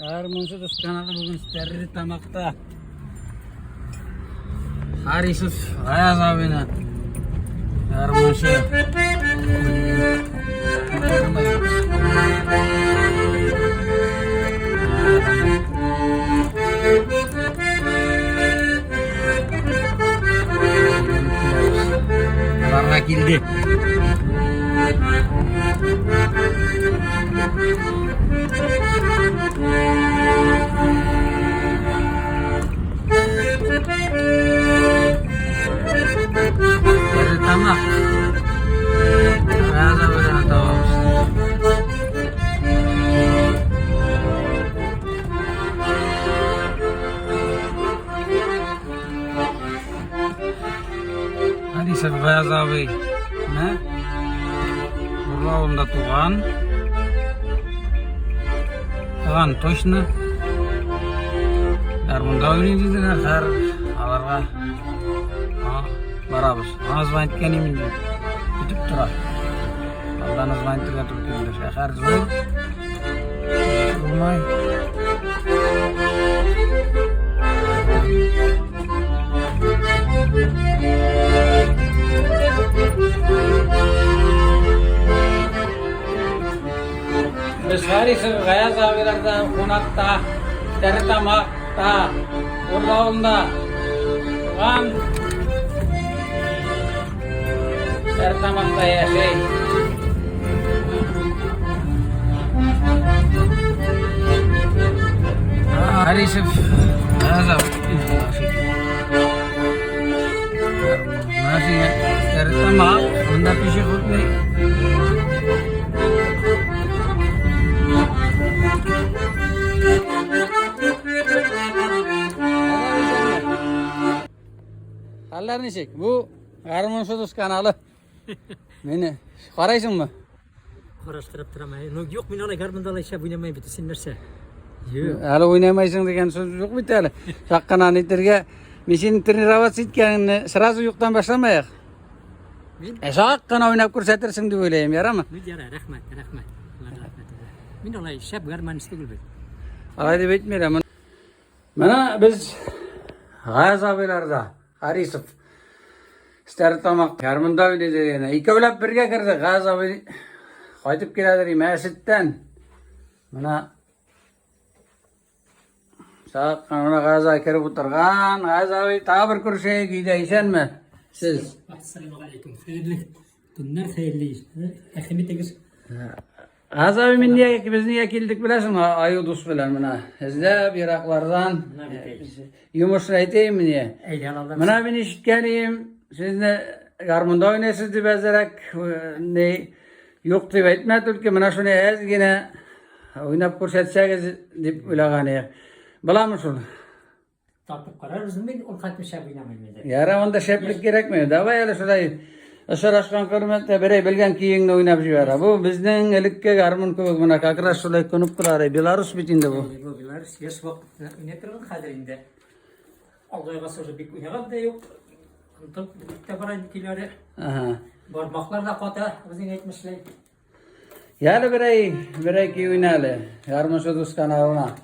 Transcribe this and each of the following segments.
Гармунчы дус каналы бүген Стәрлетамакта. Харисов Гаяз абыйны гармунчы. Аларга килде. Тамак. Гаяз абыйдан табабыз. Харисов Гаяз абый. Менә Бурлы авылында туган. Туган точно. Гармунда уйный диделәр, хәзер аларга барабыз. Аңа звонить иткән инде. Көтеп тора. Алдан звонить итәргә туры килде. Шәһәр зур. Булмай. Без Харисов Гаяз абыйларда кунакта, Стәрлетамакта, Урлы авылында туган. Стәрлетамакта яши. Харисов Гаяз абый. Стәрлетамак, монда пешеходный. Хәлләр ничек? Бу Гармунчы дус каналы. Мине карайсыңмы? Караштырып торам. Ну, юк, мин алай гармунда алай шәп уйнамыйм бит, син нәрсә? Юк. Әле уйнамайсың дигән сүз юк бит әле. Чак кына нитергә мин сине тренироваться иткәнеңне сразу юктан башламаяк. Мин Ә чак кына уйнап күрсәтерсең дип уйлыйм, ярамы? Мин яра, рәхмәт, рәхмәт. Рәхмәт. Мин алай шәп гармонист түгел бит. Алай дип әйтмиләр. Менә без Гаяз абыйларда, Харисов Стәрлетамак гармунда уйный дигән. Икәүләп бергә кердек. Гаяз абый кайтып киләдер мәчеттән. Менә Сак менә Гаяз абый кереп утырган. Гаяз абый тагы бер күрешәйек өйдә, исәнме? Сез. Ассаламу алейкум. Хәерле көннәр, хәерле рәхим итегез. Гаяз абый, мин нигә без нигә килдек беләсеңме? Аю дус белән менә эзләп ераклардан. Йомышны әйтәйемме ни? Әйдә, алдан. Менә мин ишеткән идем, сезне гармунда уйныйсыз дип әзерәк, ни юк дип әйтмә, только менә шуны әз генә уйнап күрсәтсәгез дип уйлаган идем. Буламы шул? Тартып карарбыз. Мин ул хәтле шәп уйнамыйм инде. Яра, анда шәплек кирәкми. Давай әле шулай очрашкан хөрмәттә берәй белгән көеңне уйнап җибәр. Бу безнең элекке гармун кебек менә как раз шулай кнопкалары. Белорус бит инде бу. Бу Белорус яшь вакытта уйный торган, хәзер инде алгайга уже бик уйнаган да юк. Онытып бетеп тә бара инде көйләре. Ага. Бармаклар да ката, үзең әйтмешли. Яле берәй, берәй көй уйна әле. Гармунчы дус каналына.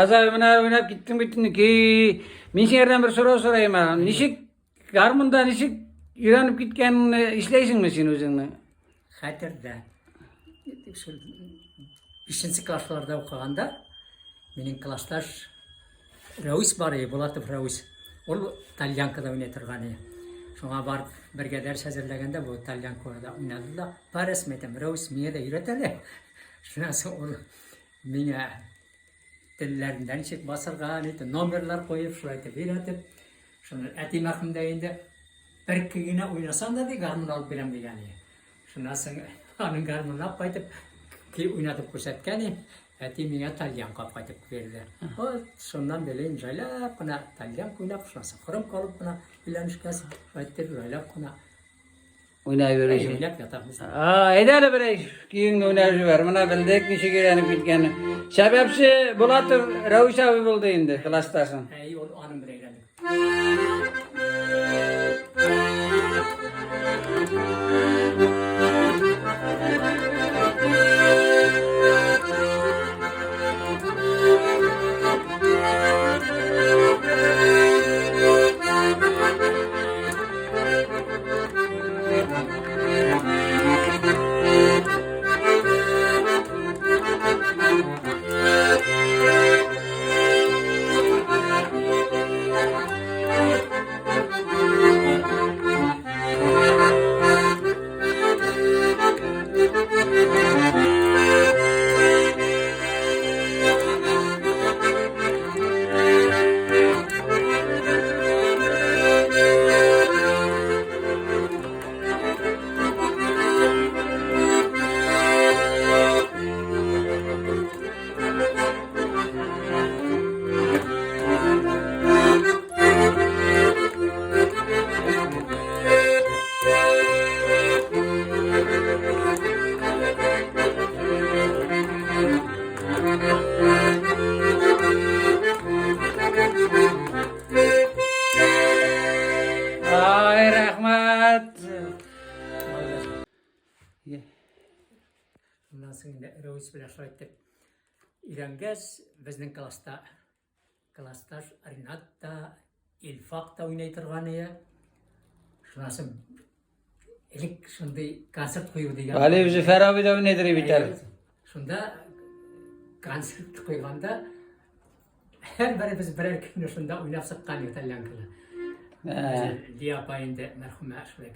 Газа менә уйнап киттең бит инде. Ки, мин сиңәрдән бер сорау сорыйм әле. Ничек гармунда ничек өйрәнеп киткәнеңне исләйсеңме син үзеңне? Хәтердә. Шул бишенче классларда укыганда минем классташ Рәүс бар иде, Булатов Рәүс. Ул тальянкада уйный торган иде. Шуңа барып бергә дәрес әзерләгәндә бу тальянкада уйнады да, Парес мәйтәм, Рәүс миңа да өйрәт әле. Шуннан соң ул миңа телләрендә ничек басырга, нитеп номерлар куеп, шулай итеп өйрәтеп, шуны әти мәрхүм дә инде бер генә уйнасаң да ди, гармун алып бирәм дигән иде. Шуннан соң аның гармунын алып кайтып, көй уйнатып күрсәткән идем. Әти миңа тальянка алып кайтып бирде. Вот шуннан бирле инде җайлап кына тальянка уйнап, шуннан соң хромка алып кына өйләнешкәч, шулай итеп җайлап кына Уйнай йөрисең. Уйнап ятабыз. А, әйдә әле берәй көеңне уйнап җибәр. Менә белдек ничек өйрәнеп киткәнен. Сәбәпче Булатов Рәвис абый булды инде, классташың. Әй, ул аның белән өйрәндек. Ай, рәхмәт. Шуннан соң инде Рәвис белән шулай итеп өйрәнгәч, безнең класста классташ Ринат та, Илфак та уйный торган иде. Шуннан соң элек шундый концерт кую дигән. Галиев Зөфәр абый да уйныйдыр бит әле. Шунда концерт куйганда һәрберебез берәр көнне шунда уйнап чыккан итальянканы. Лия апа инде мәрхүмә шулай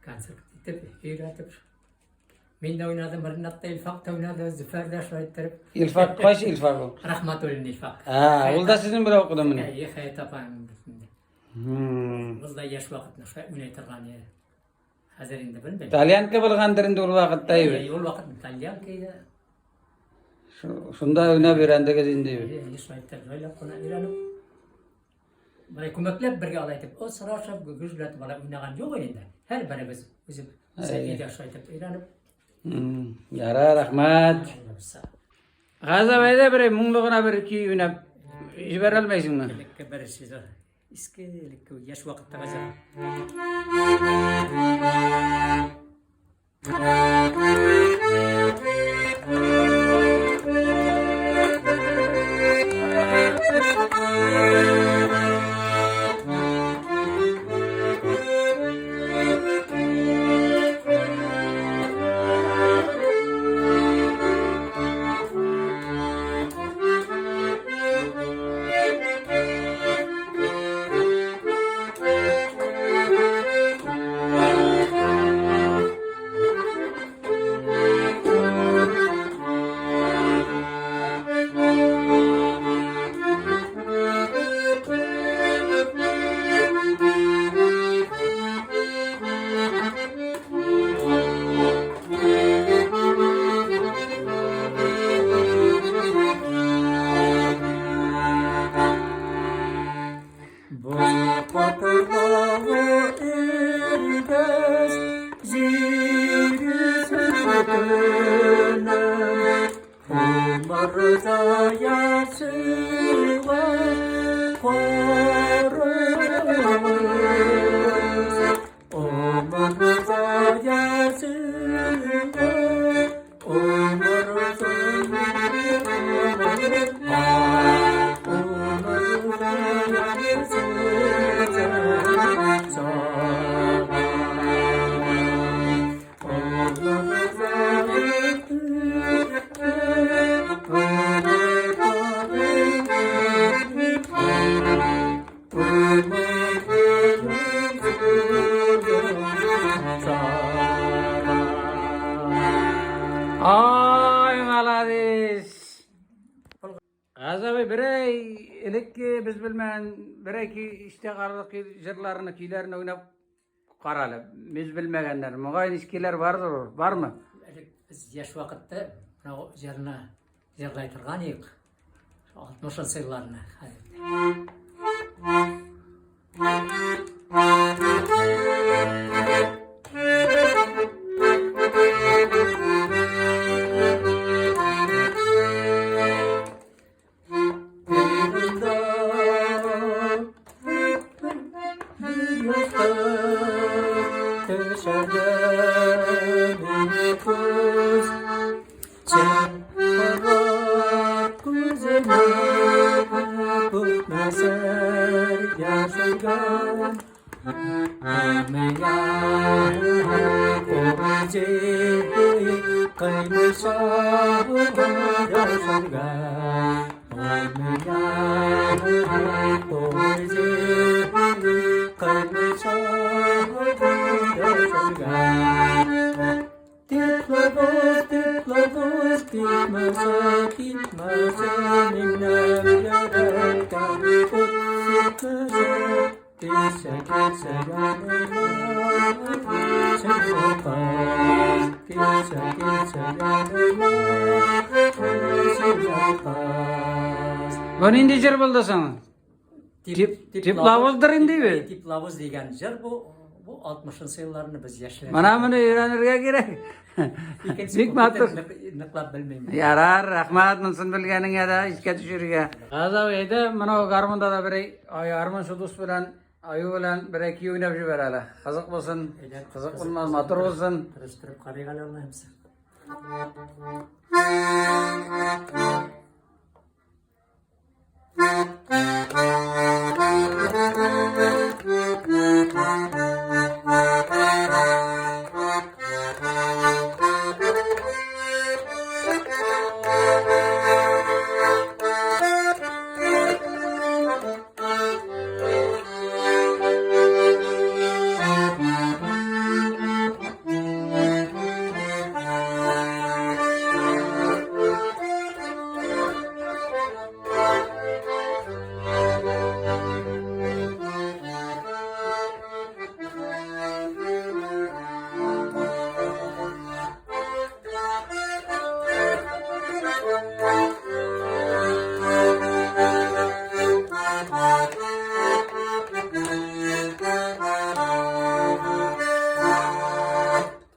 концерт итеп, өйрәтеп. Мин дә уйнадым, Ринат та, Илфак та уйнады, Зөфәр дә шулай иттереп. Илфак, кайсы Илфак ул? Рахматуллин Илфак. Ә, ул да сезнең белән укыдымыни? Әйе, Хәят апаның битендә. Ул да яшь вакытында шулай уйный торган иде. Хәзер инде белмим. Тальянка булгандыр инде ул вакытта Әйе, ул вакытта тальянка иде. Шунда уйнап өйрәндегез инде. Әйе, шулай итеп, җайлап кына өйрәнеп. Менә күмәкләп бергә алай итеп, о, сорашып, гөжләтеп алай уйнаган юк инде. Һәр беребез үзе өйдә шулай итеп өйрәнеп. Яра, рәхмәт. Газап әйдә бер моңлы гына бер көй уйнап җибәрә алмыйсыңмы? Элекке бер сүз. Иске элекке яшь вакытта газап. без белмәгән бер-ике истә калырлык җырларны, көйләрне уйнап кара әле. Без белмәгәннәр. Мөгаен искеләр бардыр ул, бармы? Элек без яшь вакытта менә җырны җырлай торган идек. 60 елларны хәзер. Бу нинди җыр булды соң? Тепловоздыр инде бит. Тепловоз дигән җыр бу. Бу 60 елларны без яшьләр. Менә моны өйрәнергә кирәк. Икенче Бик матур. Ныклап белмим. Ярар, рәхмәт, монысын белгәнеңә дә искә төшерергә. Газап әйдә, менә гармунда да бер гармунчы дус белән аю белән бер ике уйнап җибәр әле. Кызык булсын, кызык булмас, матур булсын. Тырыштырып карыйк әле Аллаһым.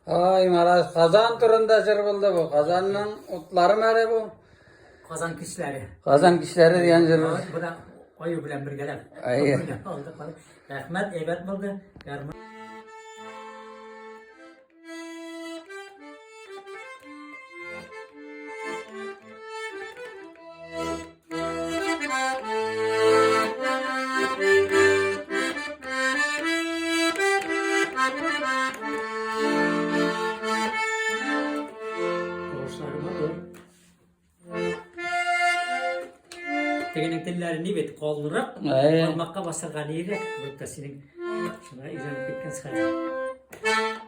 Ай, Марат, Казан турында җыр булды бу. Казанның утлары әле бу. Казан кичләре. Казан кичләре дигән җыр. Бу да аю белән бергәләп. Әйе. Рәхмәт, әйбәт булды. Гармун. Тавышлары матур. Тегенең телләре ни бит калынрак, Әйе. бармакка басырга нирәк, будто синең шуңа өйрәнеп киткәнсең хәзер.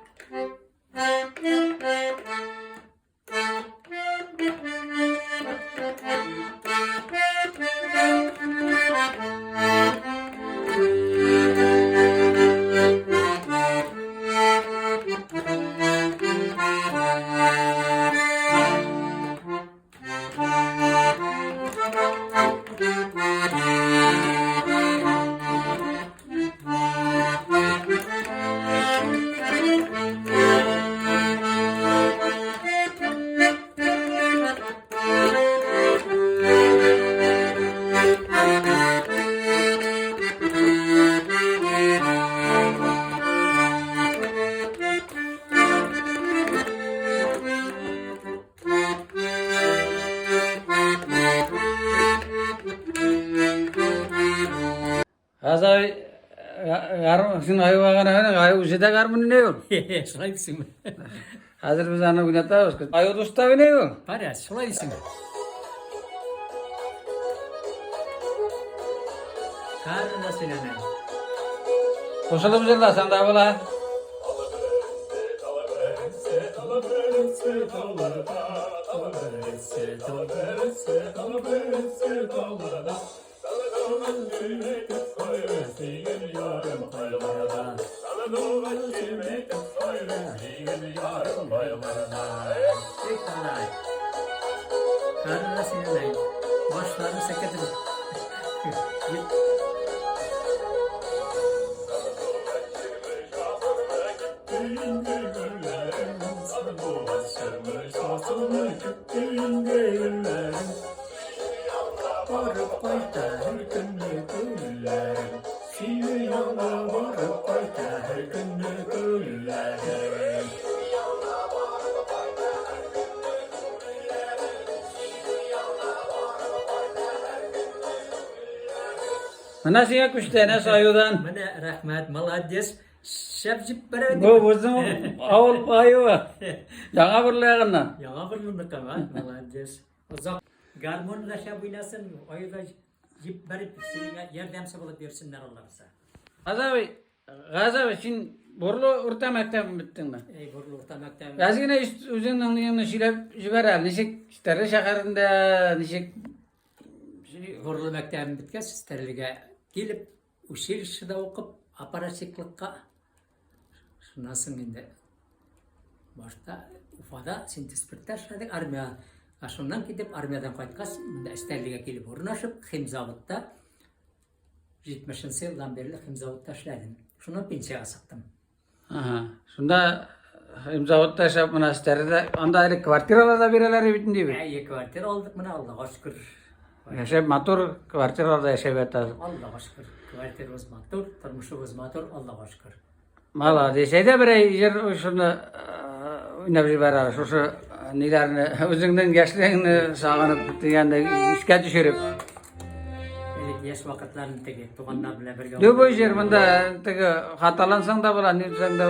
Хәзер гармун, син аюга гына уйна, аю үзе дә гармун уйный ул. Шулай дисеңме? Хәзер без аны уйнатабыз. Аю дус та уйный ул. Паря, шулай дисеңме? Карны сөйләнә. Кушылып җырласаң да була. Башларын сәкәтеп. Барып кайта һәр көнне күңелләрем, Сине янга барып кайта һәр көнне күңелләрем. Менә сиңа күчтәнәс аюдан. Менә рәхмәт, молодец. Шәп җибәрә. Бу безнең авыл аюы. Яңа Бурлы ягыннан. Яңа Бурлыныкы, молодец. Озак гармун да шәп уйнасын, аю да җибәреп синеңә ярдәмче булып йөрсеннәр аллабыза. Газабый, Газабый, син Бурлы урта мәктәбен беттеңме? Әй, Бурлы урта мәктәбе. Әз генә үзеңнең неңне сөйләп җибәр әле. Ничек Стәрле шәһәрендә, ничек Бурлы мәктәбен беткәч, Стәрлегә килеп, училищеда укып, аппаратчиклыкка. Шуннан соң инде башта Уфада синтезпиртта эшләдек, армия. Ә шуннан китеп, армиядән кайткач, монда Стәрлегә килеп урнашып, химзаводта 70 елдан бирле химзаводта эшләдем. Шуннан пенсиягә чыктым. Ага. Шунда химзаводта эшләп, менә Стәрледә, анда әле квартиралар да бирәләр бит инде бит. Әйе, квартира алдык менә, Аллага шөкер. Яшәп матур квартираларда яшәп ятасыз. Аллага шөкер. Квартирабыз матур, тормышыбыз матур, Аллага шөкер. Молодец. Әйдә берәй җыр шуны уйнап җибәр әле. Шушы ниләрне, үзеңнең яшьлегеңне сагынып дигәндә искә төшереп. Элек яшь вакытларын теге туганнар белән бергә. Любой җыр монда теге хаталансаң да була, ни дисәң дә.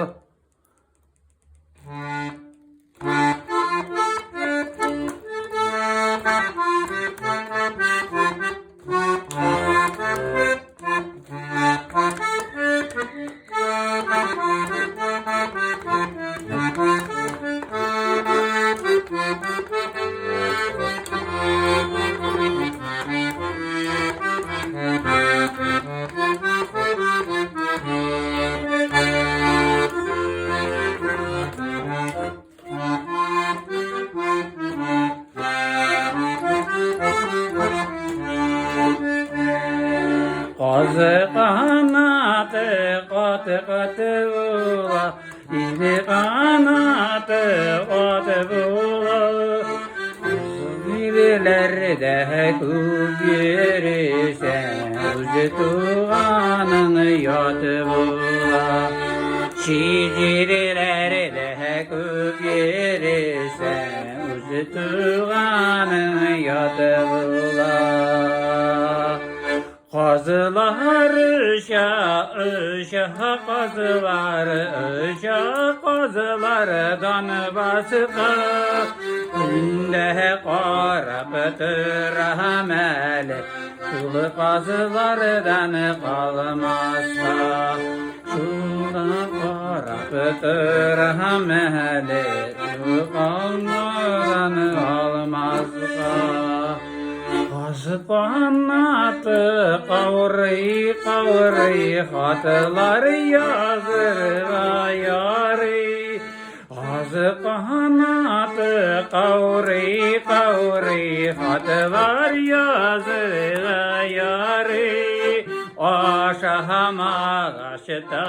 Казы канаты каты каты була, Ине канаты каты була. Милеләрдә күп йөресәң, Үзе туганың ят була. Чит җирләрдә күп йөресәң, Үзе туганың ят була. Казылар оча, оча, казылар оча, казылардан башка. Көндә карап торам әле, шул казылардан калмаска. Шул карап торам әле, шул казлардан калмаска. Каз канаты каурый, каурый, хатлар язырга ярый. Каз канаты каурый, каурый, хатлар язырга ярый. Ашамагач та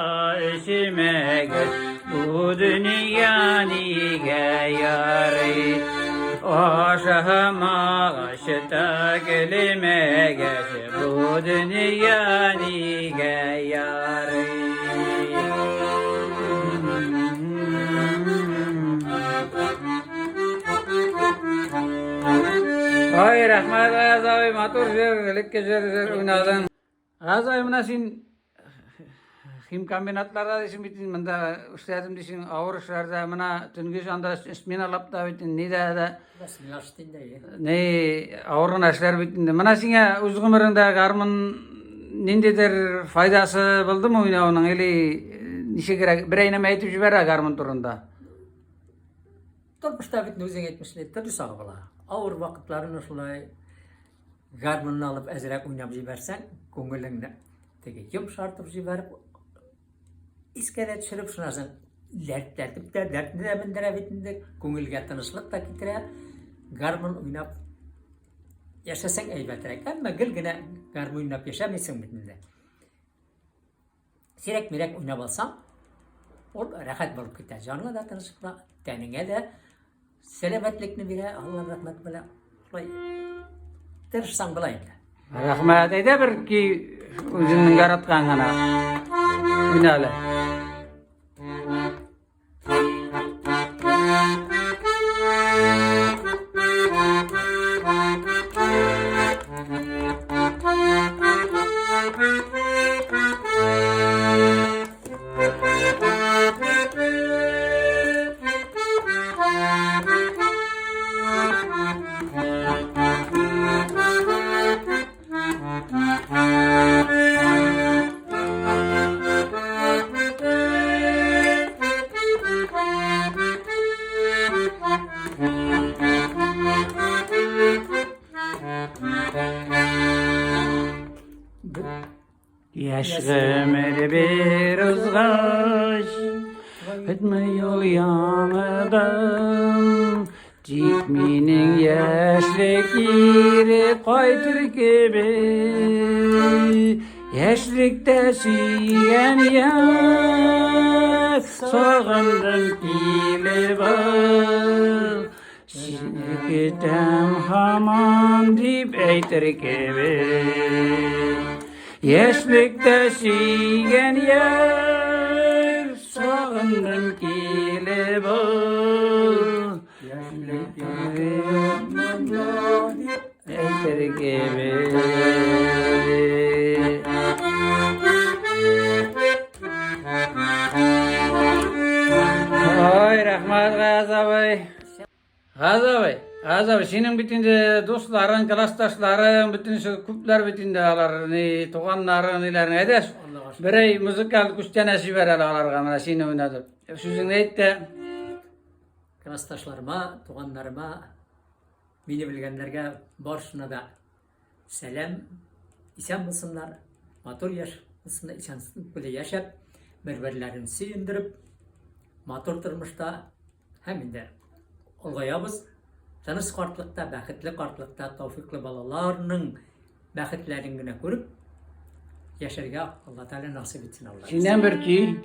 эчмәгәч, бу дөнья нигә ярый? Ашамагач та көлмәгәч, бу дөнья нигә ярый? Ай, рәхмәт, Аяз абый, матур җыр, элекке җыр, җыр уйнадың. Аяз абый, менә син химкомбинатларда дисең бит инде, монда эшләдем дисең, авыр эшләрдә, менә төнге анда сменалап та бит инде, нидә дә. Смена инде. Ни, авыр гына эшләр бит инде. Менә сиңа үз гомереңдә гармун ниндидер файдасы булдымы уйнауның или ничегрәк берәй нәмә әйтеп җибәр гармун турында. Тормышта бит үзең әйтмешли, төрле чагы була. Авыр вакытларын шулай. Гармунны алып әзрәк уйнап җибәрсәң, күңелеңне теге йомшартып җибәреп, искә дә төшереп, шуннан соң дәртләтеп тә, дәртне дә мендерә бит инде, күңелгә тынычлык та китерә. Гармун уйнап яшәсәң әйбәтрәк. Әмма гел генә гармун уйнап яшәмисең бит инде. Сирәк-мирәк уйнап алсаң, ул рәхәт булып китә. Җаныңа да тыныч була, тәнеңә дә сәламәтлекне бирә, Алла рәхмәт белән. Шулай тырышсаң була инде. Рәхмәт. Әйдә бер ки үзеңнең яраткан гына. Уйна әле. Яшь гомер бер узгач, Бетми юл яңадан. Тик минең яшьлек кире кайтыр кебек. Яшьлектә сөйгән яр, сагындым килеп ал. Сине көтәм һаман дип әйтер кебек. Яшьлектә сөйгән яр, сагындым килеп ал. Әйтер кебек. Ой, рәхмәт, Гаяз абый. Гаяз абый, Гаяз абый, синең бит инде дусларың, классташларың, бөтен шул күпләр бит инде алар, ни, туганнарың, ниләрең. Әйдә, берәй музыкаль күчтәнәч җибәр әле аларга, менә сине уйнатып. Сүзеңне әйт тә. Классташларыма, туганнарыма, мине белгәннәргә барысына да сәлам. Исән булсыннар, матур яшь булсыннар, исән белән яшәп, бер-берләрен сөендереп, матур тормышта һәм инде олыгаябыз. Тыныч картлыкта, бәхетле картлыкта, тәүфиклы балаларның бәхетләрен генә күреп яшәргә Алла Тәгалә насыйп итсен Алла. Синнән бер көй.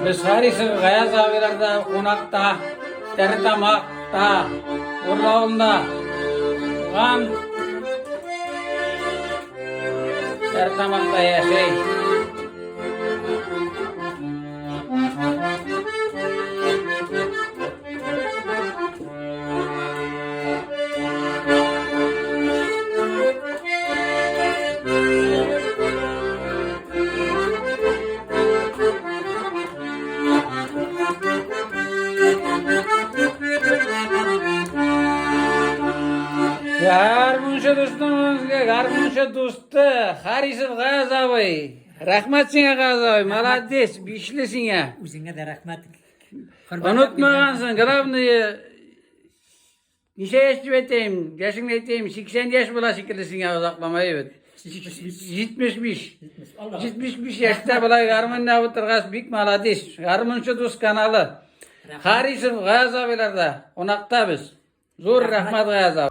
Без Харисов Гаяз абыйларда кунакта, Тәртамакта, Урлавында туган Тәртамакта яшәй. Гармунчы дустыбызга, гармунчы дусты Харисов Гаяз абый. Рәхмәт сиңа, Гаяз абый, молодец, бишле сиңа. Үзеңә дә рәхмәт. Онытмагансың, главное, ничә яшь дип әйтәем, яшеңне әйтәем, 80 яшь була шикелле сиңа озакламай бит. 75. 75 яшьтә болай гармунда утыргач, бик молодец. Гармунчы дус каналы. Харисов Гаяз абыйларда кунакта без. Зур рәхмәт, Гаяз абый.